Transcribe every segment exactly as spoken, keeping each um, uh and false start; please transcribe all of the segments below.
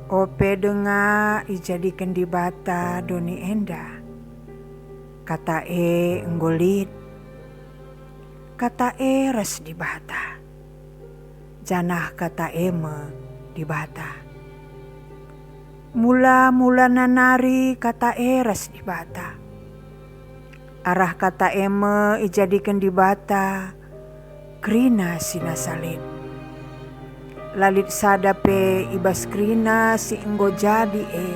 Ope denga ijadiken Dibata doni enda. Kata e enggo lit. Kata e ras Dibata, janah Kata e me Dibata. Mula-mulana nari Kata e ras Dibata. Arah Kata e me ijadiken Dibata kerina si nasa lit. La lit sada pe i bas kerina si enggo jadi e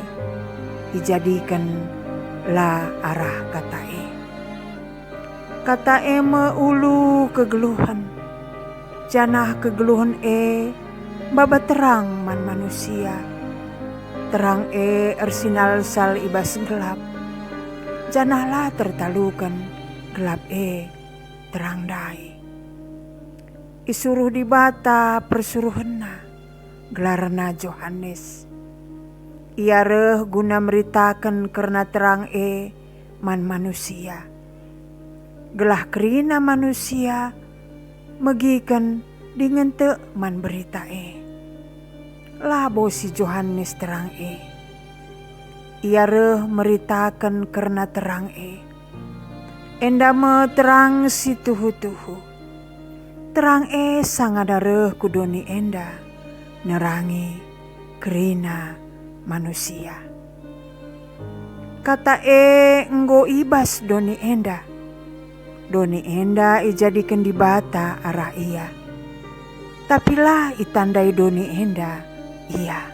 ijadiken la arah Kata e. Kata e me ulu kegeluhen, janah kegeluhen e maba terang man manusia. Terang e ersinalsal i bas gelap, janah la tertaluken gelap e terang ndai. Isuruh Dibata persuruhenNa, gelarna Johanes. Ia reh guna meritaken kerna terang e man manusia, gelah kerina manusia megiken dingen tek man berita e. Labo si Johanes terang e. Ia reh meritaken kerna terang e. Enda me terang si tuhu-tuhu. Terang e sangana reh ku doni enda nerangi kerina manusia. Kata e enggo i bas doni enda. Doni enda ijadiken Dibata arah Ia, tapi la itandai doni enda Ia.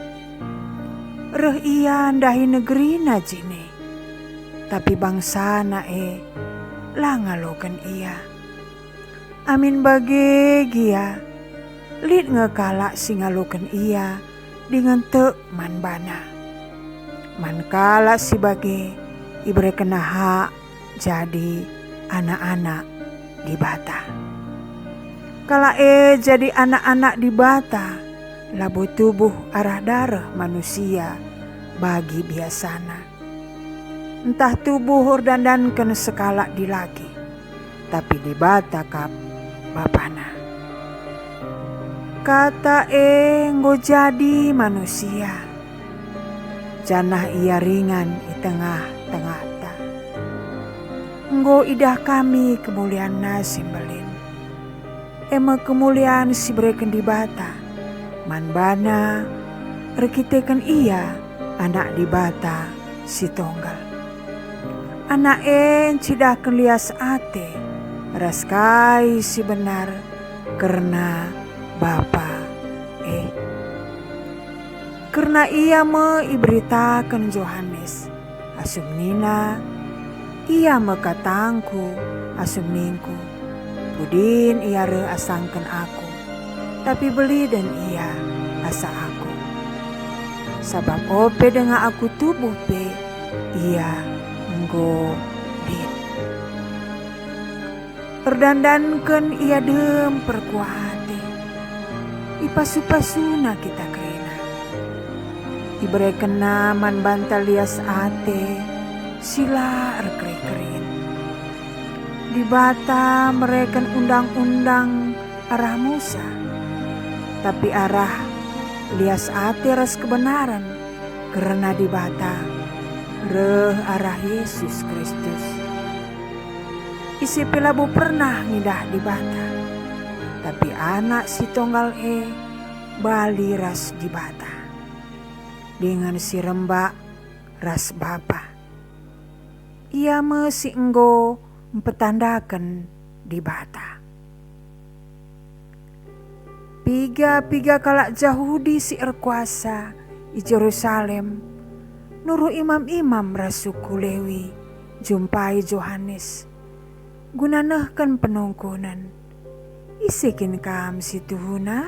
Reh Ia ndahi negerina jine, tapi bangsaNa e la ngaloken Ia. Amin bage gia, lit nge kalak si ngaloken Ia dingen tek man baNa. Man kalak si bage iberekenNa hak jadi anak-anak Dibata. Kalak e jadi anak-anak Dibata labo tubuh arah dareh manusia bagi biasana, ntah tubuh erdandanken sekalak dilaki, tapi Dibata kap Bapana. Kata e enggo jadi manusia, janah Ia ringan i tengah-tengahta. Enggo idah kami kemulianNa si mbelin, e me kemulian si ibereken Dibata man baNa erkiteken Ia Anak Dibata si tonggal. Anak e ncidahken lias ate ras kai si benar kerna Bapa e. Kerna Ia me iberitaken Johanes, asum nina, "Ia me katangKu," asum ningKu, "Pudin Ia reh asangken Aku, tapi beliden Ia asa Aku. Sabap ope denga Aku tubuh pe, Ia enggo lit." Erdandanken Ia dem perkuah ate, ipasu-pasuNa kita kerina. IberekenNa man banta lias ate si la erkeri-kerin. Dibata mereken undang-undang arah Musa, tapi arah lias ate ras kebenaren kerna Dibata reh arah Yesus Kristus. Ise pe labo pernah ngidah Dibata, tapi Anak si Tonggal e bali ras Dibata, dingen si rembak ras Bapa. Ia me si enggo mpetandaken Dibata. Piga-piga kalak Jahudi si erkuasa i Jerusalem nuruh imam-imam ras suku Lewi njumpai Johanes guna nehken penungkunen, "Ise kin Kam si tuhuna?"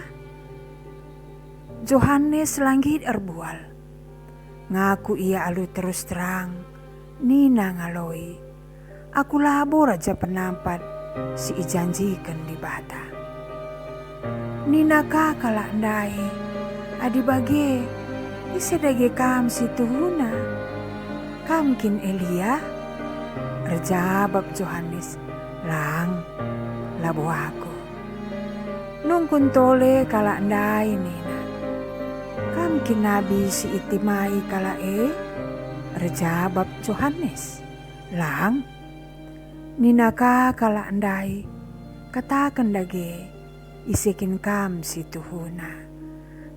Johanes la nggit erbual. Ngaku ia alu terus terang, nina ngaloi, "Aku labo raja penampat si ijanjiken Dibata." Nina ka kalak ndai, "Adi bage, ise dage Kam si tuhuna? Kam kin Elia?" Erjabap Johanes, "Lang, labo aku." Nungkun tole kalak ndai nina, "Kam Kin nabi si itimai kalak e?" Erjabap Johanes, "Lang." Nina ka kalak ndai, "Kataken dage, ise kin kam si tuhuna?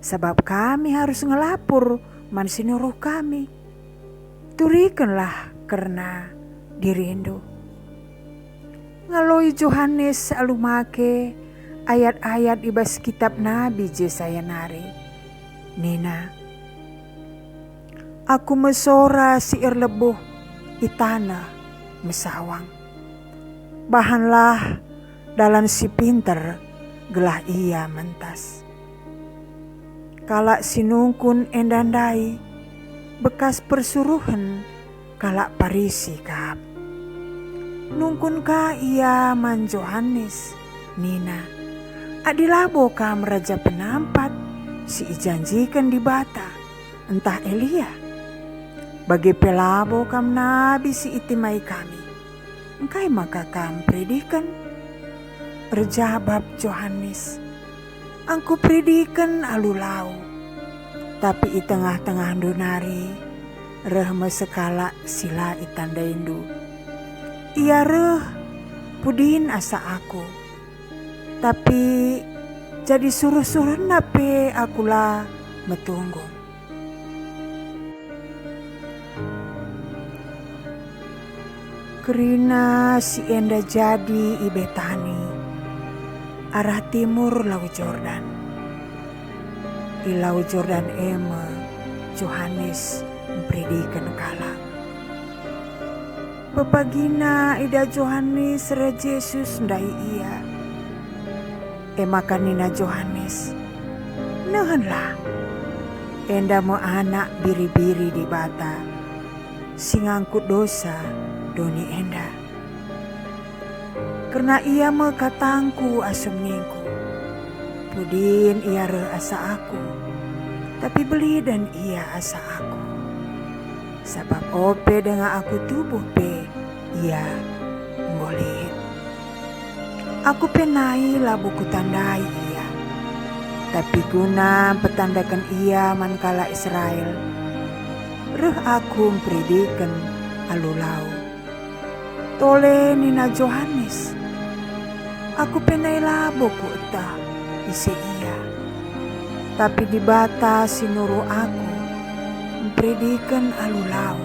Sabap kami arus ngelapur man si nuruh kami. Turikenlah kerna dirindu." Ngaloi Johanes alu make ayat-ayat i bas kitap Nabi Jesaya nari. Nina, "Aku me sora si erlebuh i taneh mesawang. Bahanlah dalan si pinter gelah ia mentas." Kalak si nungkun enda ndai bekas persuruhen kalak Parisi kap. Nungkun ka ia man Johanes nina, "Adi labo kam Raja Penampat si ijanjiken Dibata, ntah Elia, bage pe labo kam nabi si itimai kami, engkai maka kam mperidiken?" Erjabap Johanes, "Engku peridiken alu lau, tapi i tengah-tengahndu nari reh me sekalak si la itandaindu. Ia reh pudin asa aku, tapi jadi suruh-suruhenna pe aku la metunggung." Kerina si enda jadi i Betani, arah timur Lau Jordan. I Lau Jordan e me Johanes mperidiken kalak. Pepagina idah Johanes reh Jesus ndai ia. E maka nina Johanes, "Nehenlah! Enda me Anak Biri-biri Dibata si ngangkut dosa doni enda. Kerna ia me katangku asum ningku, 'Pudin ia reh asa aku, tapi beliden ia asa aku. Sabap ope denga aku tubuh pe ia enggo lit. Aku pe nai labo kutandai ia, tapi guna mpetandaken ia man kalak Israel, reh aku mperidiken alu lau.'" Tole nina Johanes, "Aku pe nai labo kueteh ise ia. Tapi Dibata si nuruh aku mperidiken alu lau,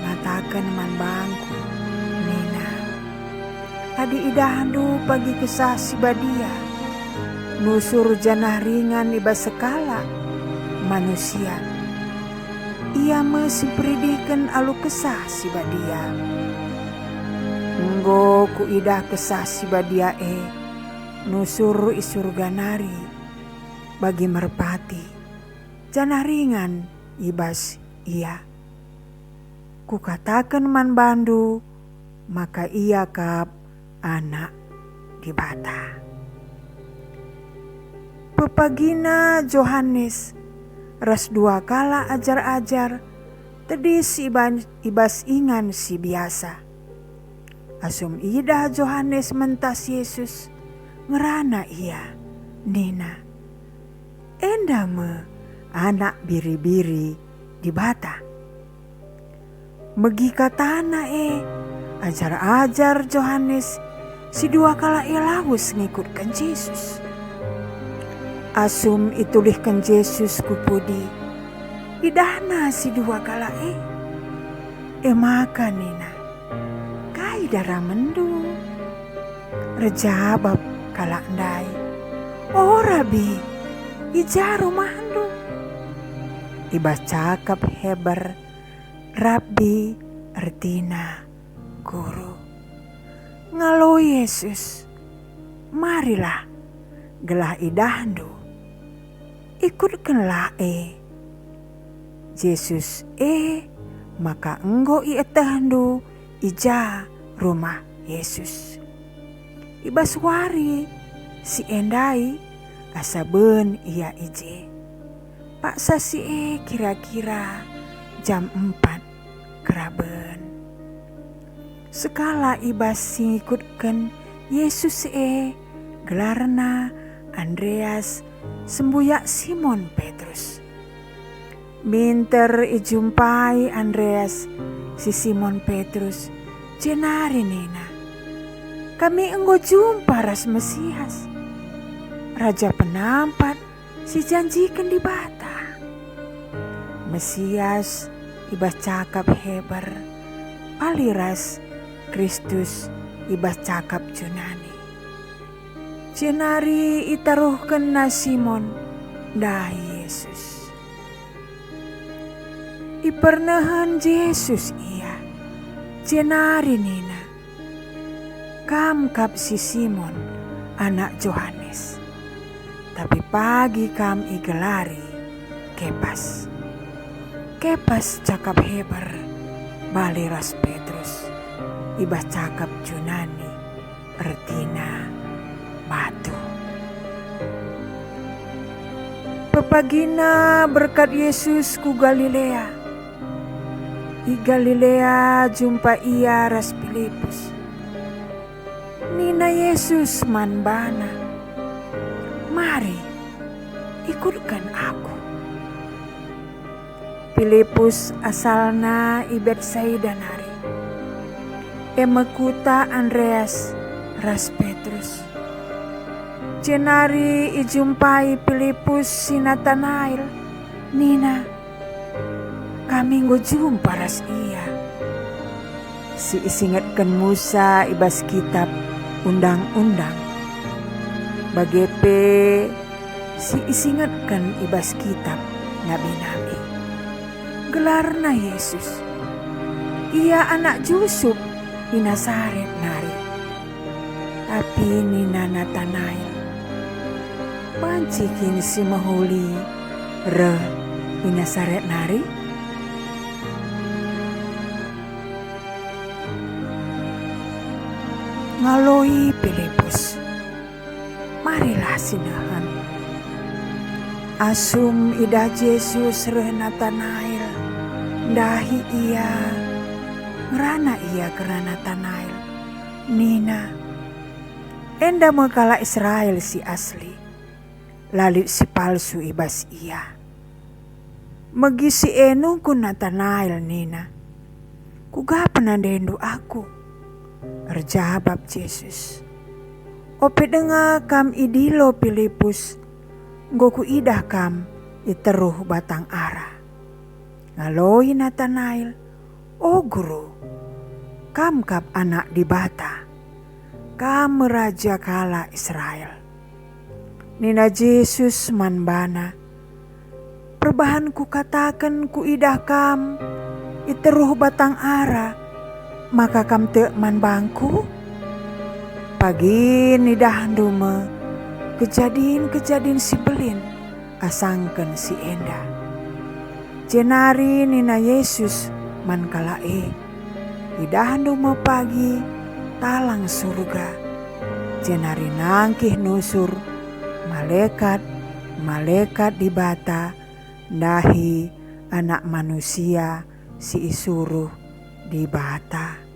ngataken man bangku nina, 'Adi idahndu pagi Kesah Si Badia nusur janah ringan i bas sekalak manusia, ia me si mperidiken alu Kesah Si Badia.' Enggo kuidah Kesah Si Badia e nusur i Surga nari bagi merpati, janah ringan i bas ia. Kukataken man bandu maka ia kap Anak Dibata." Pepagina Johanes ras dua kalak ajar-ajar tedis i ban-, i bas ingan si biasa. Asum idah Johanes mentas Jesus, ngerana ia, nina, "Enda me Anak Biri-biri Dibata." Megi katana e, ajar-ajar Johanes si dua kalak e lawes ngikutken Jesus. Asum itulihken Jesus ku pudi, idahna si dua kalak e. E maka nina, "Kai daramenndu?" Erjabap kalak ndai, "O Rabi, i ja rumahndu?" I bas cakap Heber, Rabbi ertina guru. Ngaloi Jesus, "Marilah, gelah idahndu." Ikutkenlah e. Jesus e maka enggo ietehndu i ja rumah Jesus. I bas wari si e ndai asa ben ia i je. Paksa si e kira-kira jam empat keraben. Sekalak i bas si ngikutken Jesus e, gelarna Andreas, sembuyak Simon Petrus. Minter ijumpai Andreas si Simon Petrus, jenari nina, "Kami enggo jumpa ras Mesias, Raja Penampat si janjiken Dibata." Mesias i bas cakap Heber, bali ras Kristus i bas cakap Junani. Jenari itaruhkenna Simon ndahi Jesus. Ipernehen Jesus ia, jenari nina, "Kam kap si Simon, anak Johanes, tapi pagi kam igelari Kepas." Kepas cakap Heber, bali ras Petrus, i bas cakap Junani ertina batu. Pepagina berkat Jesus ku Galilea. I Galilea jumpa ia ras Pilipus. Nina Jesus man bana, "Mari, ikutken Aku." Pilipus asalna i Betsaida nari, e me kuta Andreas ras Petrus. Jenari ijumpai Pilipus si Natanael, nina, "Kami enggo jumpa ras Ia si isingetken Musa i bas Kitap Undang-undang, bage pe si isingetken i bas Kitap Nabi-nabi. GelarNa Jesus. Ia anak Jusup i Nasaret nari." Tapi nina Natanael, "Banci kin si mehuli reh i Nasaret nari?" Ngaloi Pilipus, "Marilah si nehen." Asum idah Jesus reh Natanael, ndahi ia, ngerana ia kerna Natanael, nina, "Enda me kalak Israel si asli, la lit si palsu i bas ia." Megi si e nungkun Natanael nina, "Kuga penandaindu Aku?" Erjabap Jesus, "Ope denga kam idilo Pilipus, enggo Kuidah kam i teruh batang ara." Ngaloi Natanael, "O Guru, Kam kap Anak Dibata, Kam me Raja kalak Israel." Nina Jesus man bana, "Perbahan Kukataken Kuidah kam i teruh batang ara, maka kam tek man bangKu? Pagi idahndu me kejadin-kejadin si mbelin asangken si enda." Jenari nina Jesus man kalak e, "Idahndu me pagi talang Surga, jenari nangkih nusur malekat-malekat Dibata ndahi Anak Manusia si isuruh Dibata."